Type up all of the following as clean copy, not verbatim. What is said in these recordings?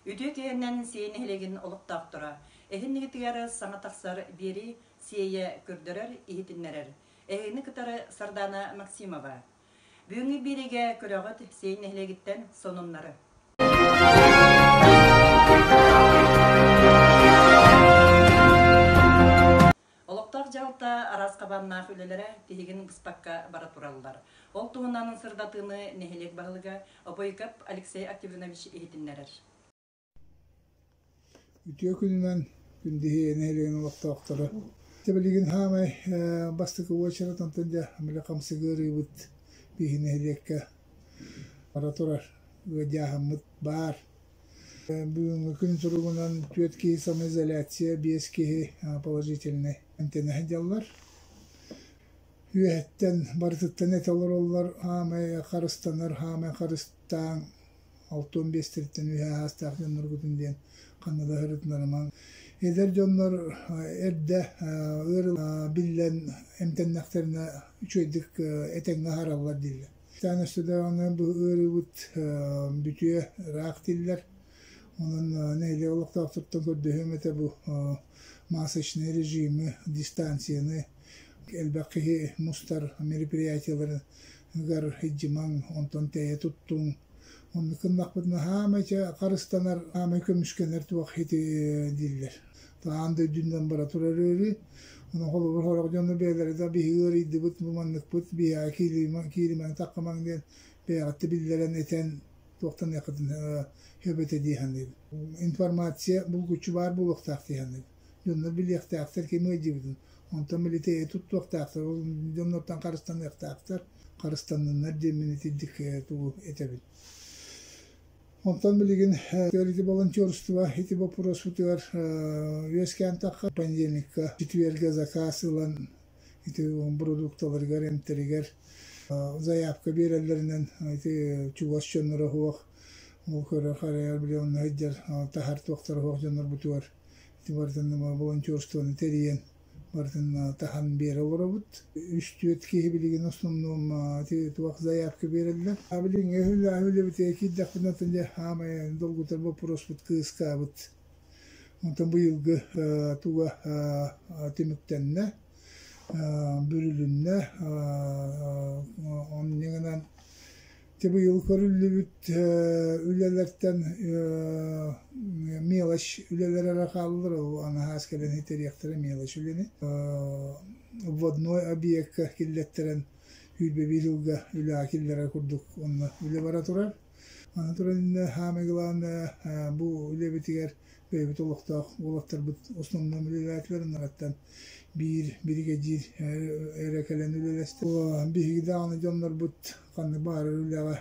Үтүө киһинэн Сиэй нэһилиэгин олохтоохторо эһиннигитигэр саҥа тахсар биэрии Сиэйэ көрдөрөр, иһитиннэрэр. Эһигини кытары Сардаана Максимова. Бүгүҥҥү биэриигэ көрөҕүт Сиэй нэһилиэгиттэн сонуннары. Олохтоох дьаһалта араас хабааннаах үлэлэрэ тиһигин быспакка бара тураллар. Ол туһунан сырдатыыны нэһилиэк баһылыга Обоюков Алексей Октябринович иһитиннэрэр. Үтүө күнүнэн күндү нэһилиэгин олохтоохторо. Билигин хаамай бастакы уочарат онтон дьэ били хамсык ыарыыбыт биһи нэһилиэккэ бара турар ыадьааһыммыт баар. Бүгүҥҥү күн туругунан түөрт киһи самоизоляция, биэс киһи положительнай эмтэнэ сылдьаллар. Үөһэттэн барытыттан этэ олороллор, хаамай харыстанар, хаамай харыстааҥ, 65-тэриттэн үөһэ аастаах дьонноргутун диэн ханна да сырытынарымаҥ. Эдэр дьоннор эрдэ ыар биллэн эмтэннэхтэринэ үчүгэйдик этэҥҥэ аһараллар дииллэр. Таан өссө даҕаны бу ыарыыбыт бүтүө ыраах дииллэр. Онон нэһилиэк олохтоохторуттан көрдөһүөм этэ бу масочный режими, дистанцияны элбэх киһи мустар мероприятиеларыгар илдьимаҥ, онтон тэйэ туттуҥ. Оннук гыннахпытына хаамай харыстанар, хаамай көмүскэнэр туох ити дииллэр. Аан дойдунан бара турар ыарыы. Онон холобур сорох дьону бэйэлэрэ да биһиги ыарыйдыбыт, бу манныкпыт, биһиэхэ кииримэҥ, кииримэҥ, таххымаҥ диэн бэйэҕиттэн биллэрэн этэн туохтаныаххытын сөп этэ дии саныыбын. Информация булгуччу баар буолуохтаах дии саныыбын. Дьоннор билиэхтээхтэр ким ыалдьыбытын. Онтон били тэйэ туттуохтаахтар, ол дьоннортон харыстаныахтаахтар. Харыстанныннар диэммин итинник тугу этэбин. Онтон билигин ити волонтерство ити боппуруоспутугар үөскээн тахха понедельникка, четвергэ заказ ылан ити продукталарыгар, эмтэригэр заявка биэрэллэринэн ити чугас дьонноро суох, ол көрөр-харайар били онно сылдьар таһар туохтара суох дьоннорбутугар ити барытын волонтерствоны тэрийэн барытын таһан биэрэ олоробут. Үс-түөрт киһи билигин основном туох заявка биэрэллэр. Билиҥҥи үлэбитигэр киирдэхпинэ дьэ хаамай долгутар боппуруоспут кыыскаабыт. Онтон быйылгы туга түмүктэннэ, бүрүлүннэ. Онньу гынан Ити быйыл көрүллүбүт үлэлэртэн мелочь үлэлэр эрэ хааллылар, ол анаһаас кэлэн итэриэхтэрэ мелочь үлэни. Вводной объекка киллэттэрэн 21 сылга үлэҕэ киллэрэр курдук онно үлэ бара турар. Аны туран иннэ саамай главное бу үлэбитигэр бэйэбит олохтоох уолаттарбыт основном үлэлээтилэр, ынараттан биир биригэдьиир эрэ кэлэн үлэлэстэ. Биһиги даҕаны дьоннорбут ханнык баҕарар үлэҕэ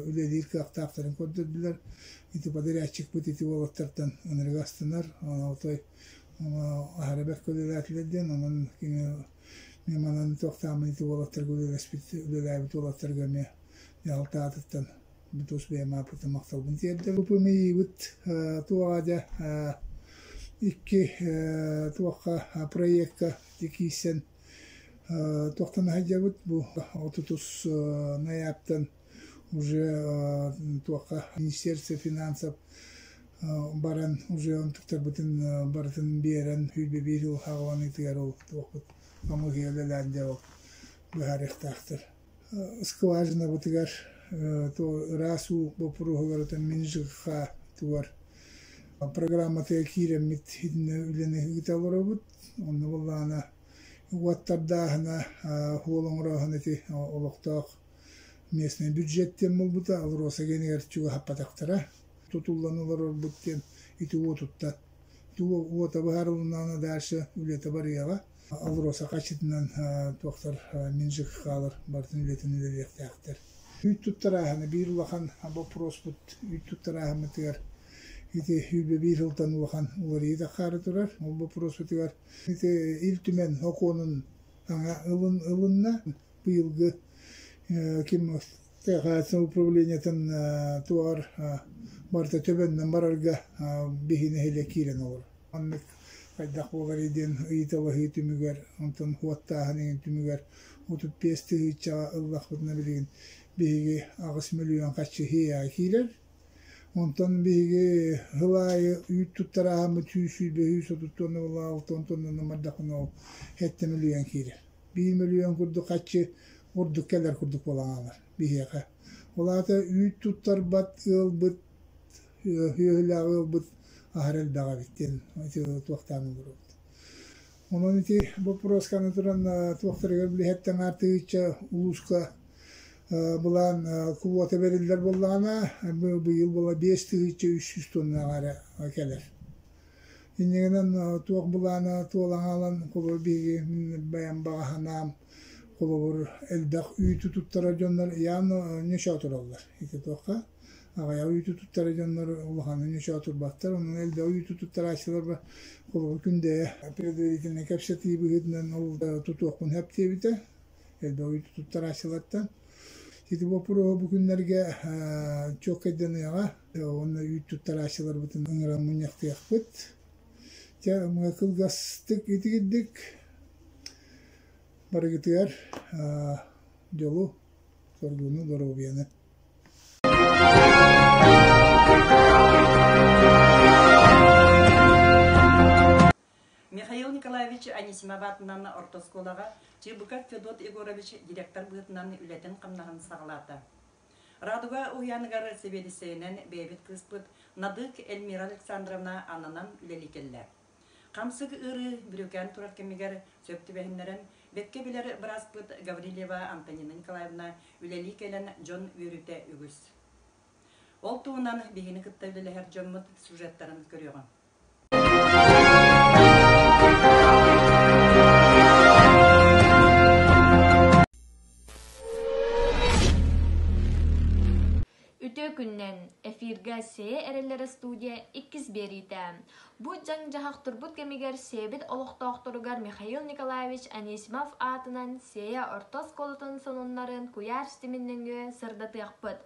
үлэлиир кыахтаахтарын көрдөрдүлэр. Ити подрядчикпыт ити уолаттартан ынырык астынар, отой аһара бэркэ үлэлээтилэр диэн, онон кини мен манан туохтааммын ити уолаттарга үлэлэспит үлэлээбит уолаттарга эмиэ дьаһалта аатыттан тус бэйэм ааппыттан махталбын тиэрдэбин. Бу ПМИ-быт туоҕа дьэ икки туохха проекка киирсэн туохтан сылдьабыт бу отутус ноябтан уже туохха Министерство финансов баран уже онтуктарбытын барытын биэрэн 21 жыл хааланыытыгар ол туохпут хамыыһыйа үлэлээн дьэ ол быһаарыахтаахтар. Скважинабытыгар ыраас уу боппуруоһугар отон мин ЖКХ тугар программатыгар киирэммит итиннэ үлэни ыыта олоробут. Онно буоллаҕына уоттардааһына, суол оҥорооһун ити олохтоох местный бюджет диэн буолбута, АЛРОСА гиэнигэр чугаһаппатахтара. Тутуллан олорорбут диэн ити уотуттан уота быһаарылыннаҕына дальше үлэтэ барыаҕа. АЛРОСА хаччытынан туохтар мин ЖКХ-лар барытын үлэтин үлэлиэхтээхтэр. Үүт туттарааһына биир улахан боппуруоспут үүт туттарааһыммытыгар ити 21 сылтан улахан уларыйыы таххаары турар. Ол боппуруоспутугар ити Ил Түмэн сокуонун саҥа ылынна. Быйылгы ким Тыа управлениетын туоҕар барыта төбөннөн барарга биһи нэһилиэк киирэн олорор. Маннык хайдах буоларый диэн ыйыталаһыы түмүгэр, онтон уоттааһын иһин түмүгэр 35 тыһыынчаҕа ыллахпытына билигин биһиги 8 мөлүйүөн харчы иһийэҕэ киирэр. Онтон биһиги сыл аайы үүт туттарааһыммыт 120 130 тонна буолла, 60 тоннаны мардахына ол 7 мөлүйүөн киирэр. 1 мөлүйүөн курдук харчы ордук кэлэр курдук буолан хаалар биһиэхэ. Ол аата үүт туттарбат ыалбыт, сүөһүлээх ыалбыт аһара элбэх эбит диэн туохтаан олоробут. Онон ити боппуруосканы туран туохтарыгар билиһэттэн аартыгычча улууска былаан квота бэриллэр буоллаҕына, быйыл буола 5300 тоннаҕа эрэ кэлэр. Инньэ гынан туох былаана туолан хаалан, холобур, биһиги бэйэм баҕа санаам, холобур, элбэх үүтү туттарар дьоннор явно ньочоо тураллар. Ити туохха аҕыйах үүтү туттарар дьоннор улаханы ньочоо турбаттар. Онон элбэх үүтү туттарааччылар холобур, Күндэйэ предварительнай кэпсэтии быһыытынан ол тутуохпун сөп диэбитэ. Элбэх үүтү туттарааччылартан. Ити боппуруоһу бу күннэргэ чуолкайданыаҕа. Уонна үүт туттарааччыларбытын ыҥыран мунньахтыахпыт. Дьэ, кылгастык итигирдик барыгытыгар дьолу, соргуну, доруобуйаны. Михаил Николаевич Анисимов аатынан орто оскуолаҕа Чыбыков Федот Егорович директор быһыытынан үлэтин-хамнаһын саҕалаата. Радуга уһуйааныгар сэбиэдиссэйинэн бэйэбит кыыспыт Надык Эльмира Александровна ананан үлэлии кэллэ. Хамсык ыарыы бүрүүкээн турар кэмигэр сөп түбэһиннэрэн, бэккэ билэр бырааспыт Гаврильева Антонина Николаевна үлэлии кэлэн дьон үөрүүтэ үгүс. Ол туһунан биһигини кытта үлэлэһэр дьоммут сюжеттарын көрүөҕүҥ. Үтүө күннэн! Эфиргэ Сиэ эрэллэрэ студия иккис биэриитэ. Бу дьаҥ-дьаһах турбут кэмигэр Сиэбит олохтоохторугар Михаил Николаевич Анисимов аатынан Сиэйэ орто оскуолатын сонуннарын куйаар ситимин нөҥүө сырдатыахпыт.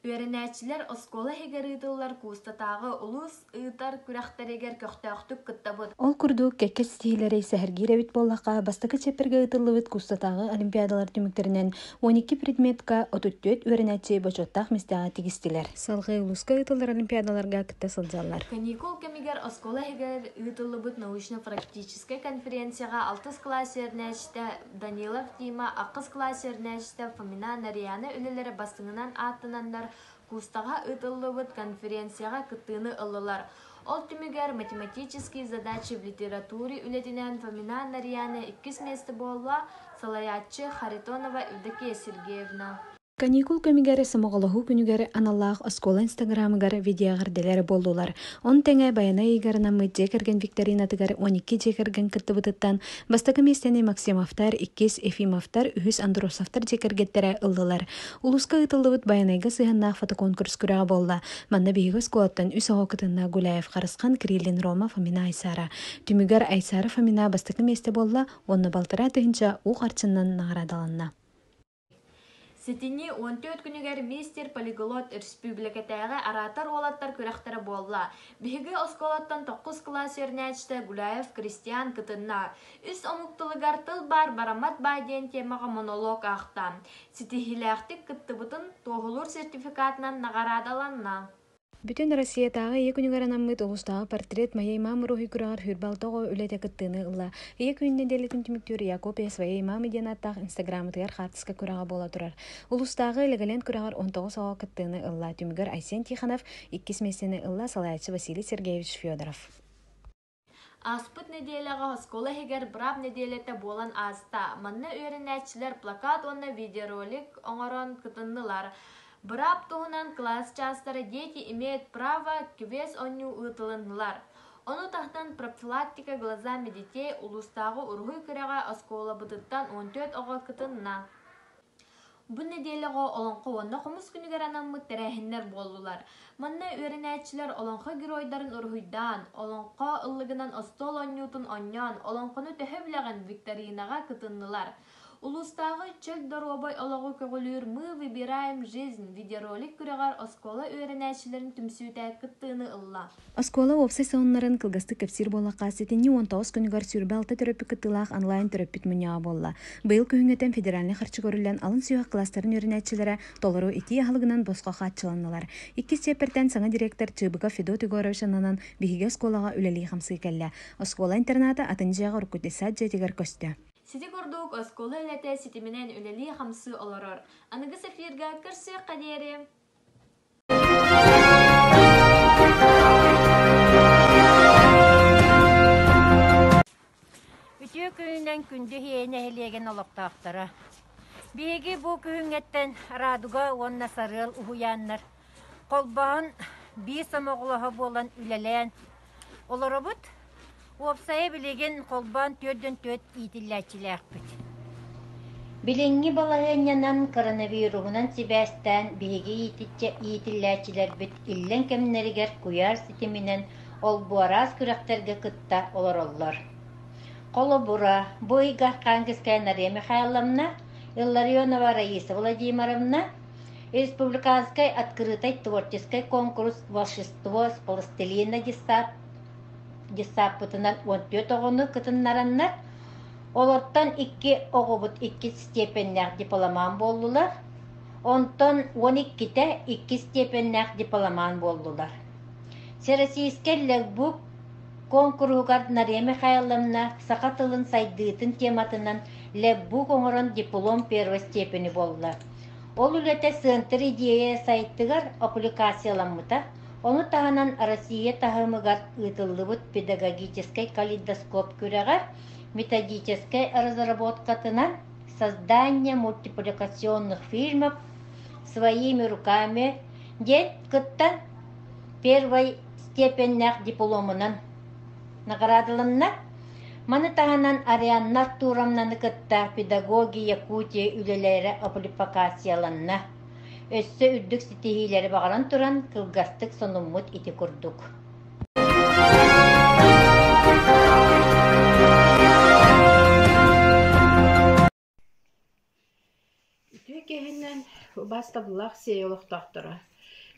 Үөрэнээччилэр оскуола иһигэр ыытыллар куустатааҕы улуус ыытар күрэхтэригэр көхтөөхтүк кыттабыт. Ол курдук, кэккэ ситиһиилэри сэһэргиир эбит буоллахха, бастакы чиэппэргэ ыытыллыбыт куустатааҕы олимпиадалар түмүктэринэн 12 предметка 34 үөрэнээччи бочуоттаах миэстэҕэ тигистилэр. Салгыы улууска ыытыллар олимпиадаларга кытта сылдьаллар. Каникул кэмигэр оскуола иһигэр ыытыллыбыт научно-практическай конференцияҕа алтыс кылаас үөрэнээччитэ Данилов Дима, ахсыс кылаас үөрэнээччитэ Фомина Нарияна үлэлэрэ бастыҥынан ааттананнар Кустаҕа ыытыллыбыт конференцияҕа кыттыыны ыллылар. Ол түмүгэр «Математические задачи в литературе» үлэтинэн Фомина Нарияна иккис миэстэ буолла, салайааччы Харитонова Евдокия Сергеевна. Каникул кэмигэр сомоҕолоһуу күнүгэр аналлаах оскуола инстаграмыгар видеоэҕэрдэлэр буоллулар. Он тэҥэ Байанай ыйыгар анаммыт дьиэ кэргэн викторинатыгар 12 дьиэ кэргэн кыттыбытыттан бастакы миэстэни Максимовтар, иккис Ефимовтар, үһүс Андросовтар дьиэ кэргэттэрэ ыллылар. Улууска ыытыллыбыт Байанайга сыһыаннаах фотоконкурс күрэҕэ буолла. Манна биһиги оскуолаттан үс оҕо кытынна Гуляев Харысхан, Кириллин Рома, Фомина Айсара. Түмүгэр Айсара Фомина бастакы миэстэ буолла уонна балтараа тыһыынча уу харчыннан наҕараадаланна. Сэтинньи 14 күнүгэр Мистер Полиглот өрөспүүбүлүкэтээҕи араатар уолаттар күрэхтэрэ буолла. Биһиги оскуолаттан тохсус кылаас үөрэнээччитэ Гуляев Кристиан кытынна. Үс омук тылыгар тыл баар бараммат баай диэн темаҕа монолог аахта. Ситиһиилээхтик кыттыбытын туоһулуур сертификатынан наҕараадаланна. Бүтүн Россиятааҕы Ийэ күнүгэр анаммыт улуустааҕы портрет моей мамы уруһуй күрэҕэр сүүрбэ алта оҕо үлэтэ кыттыыны ылла. Ийэ күн нэдиэлэтин түмүктүүр Я копия своей мамы диэн ааттаах инстаграмытыгар хаартыска күрэҕэ буола турар. Улуустааҕы Леголенд күрэҕэр 19 оҕо кыттыыны ылла. Түмүгэр Айсен Тихонов иккис миэстэни ылла, салайааччы Василий Сергеевич Федоров. Ааспыт нэдиэлэҕэ оскуола иһигэр быраап нэдиэлэтэ буолан ааста. Манна үөрэнээччилэр плакат уонна видеоролик оҥорон кытыннылар. Быраап туһунан кылаас чаастара «Дети имеют право» квест-оонньуу ыытылыннылар. Ону таһынан «Профилактика глазами детей» улуустааҕы уруһуй күрэҕэ оскуолабытыттан 14 оҕо кытынна. Бу нэдиэлэҕэ Олоҥхо уонна Хомус күнүгэр анаммыт тэрээһиннэр буоллулар. Манна үөрэнээччилэр олоҥхо геройдарын уруһуйдаан, олоҥхо ыллыгынан остуол оонньуутун оонньоон, олоҥхону төһө билэҕин викторинаҕа кытыннылар. Улуустааҕы чөл доруобай олоҕу көҕүлүүр Мы выбираем жизнь видеоролик күрэҕэр оскуола үөрэнээччилэрин түмсүүтэ кыттыыны ылла. Оскуола уопсай сонуннарын кылгастык кэпсиир буоллахха, сэтинньи 19 күнүгэр 26 төрөппүт кыттыылаах онлайн төрөппүт мунньаҕа буолла. Быйыл күһүҥҥүттэн федеральнай харчы көрүллэн алын сүһүөх кылаастарын үөрэнээччилэрэ толору итии аһылыгынан босхо хааччыланнылар. Иккис чиэппэртэн саҥа директор Чыбыков Федот Егорович ананан биһиги оскуолаҕа үлэлии-хамсыы кэллэ. Оскуола интерната атын дьиэҕэ урукку детсад дьиэтигэр көстө. Сити курдук оскуола үлэтэ ситиминэн үлэлии-хамсыы олорор. Аныгыс эфиргэ көрсүөххэ диэри! Үтүө күнүнэн күндү Иэйэ нэһилиэгин олохтоохторо. Биһиги бу күһүҥҥэттэн Радуга уонна Сарыал уһуйааннар холбоһон биир сомоҕолоһо буолан үлэлээн олоробут. Уопсайа билигин холбоон 44 иитиллээччилээхпит. Билиҥҥи балаһыанньанан коронавируһунан сибээстээн биһиги иитиллээччилэрбит иллэҥ кэмнэригэр куйаар ситиминэн олбуораас күрэхтэргэ кытта олороллор. Холобура, бу ыйга Архангельская Нария Михайловна, Илларионова Раиса Владимировна Республиканскай открытай творческай конкурс «Волшебство с пластилина» десаппытынан 14 оҕону кытыннараннар, олортон икки оҕобут иккис степеннээх дипломант буоллулар, онтон 12-тэ иккис степеннээх дипломант буоллулар. Всероссийскай легбук куонкуруһугар Нария Михайловна саха тылын сайдыытын тематынан лепбук оҥорон диплом первой степени буолла. Ол үлэтэ Центр идея сайтыгар аппликацияламмыта, ону таһынан Россия таһымыгар ыытыллыбыт педагогическай калейдоскоп күрэҕэр методическай разработкатынан «Создание мультипликационных фильмов своими руками» диэн кыттан первой степеннээх дипломунан наҕараадаланна. Маны таһынан Арианна Артуровнаны кытта «Педагоги Якутии» үлэлэрэ аппликацияланна. Өссө үрдүк ситиһиилэри баҕаран туран, кылгастык сонуммут ити курдук. Үтүө киэһэнэн убаастабыллаах сиэй олохтоохторо!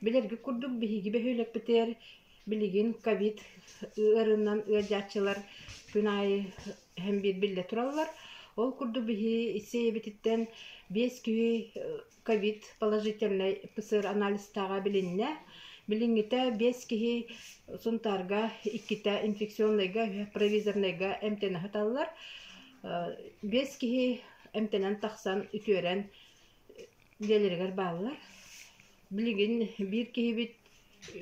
Билэргит курдук биһиги бөһүөлэкпитигэр билигин ковид ыарыынан ыалдьааччылар күн аайы иһэн биир биллэ тураллар. Ол курдук биһи сиэйэбититтэн биэс киһи ковид положительнай ПЦР анализтааҕа билиннэ. Билиҥҥитэ биэс киһи Сунтаарга иккитэ инфекционнайга, провизорнайга эмтэнэ сыталлар. Биэс киһи эмтэнэн тахсан үтүөрэн дьиэлэригэр бааллар. Билигин биир киһибит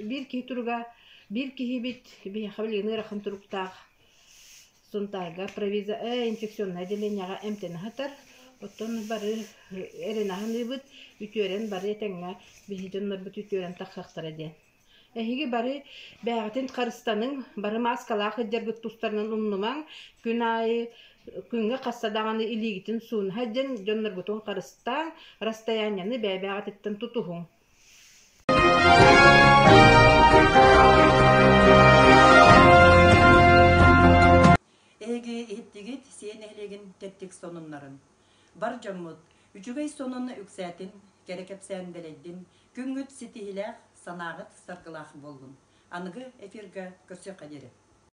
биир киһи туруга биир киһибит биһиэхэ билигин ыарахан туруктаах Сунтаарга провиза инфекционнай отделениеҕа эмтэнэ сытар. Оттон бары эрэнэ саныыбыт, үтүөрэн бары этэҥҥэ биһи дьоннорбут үтүөрэн тахсыахтара диэн. Эһиги бары бэйэҕитин харыстаныҥ, бары мааскалаах сылдьаргыт тустарынан умнумаҥ, күн аайы күҥҥэ хаста даҕаны илиигитин сууна сылдьан дьонноргутун харыстааҥ, расстояниены бэйэ-бэйэҕититтэн тутуһуҥ. Эһиги иһиттигит Сиэн нэһилиэгин тэттик сонуннарын. Бар дьоммут, үчүгэй сонун үксээтин, кэрэ кэпсээн дэлэйдин, күҥҥүт ситиһиилээх, санааҕыт саргылаах буоллун. Аныгы эфирга көрсүөххэ диэри.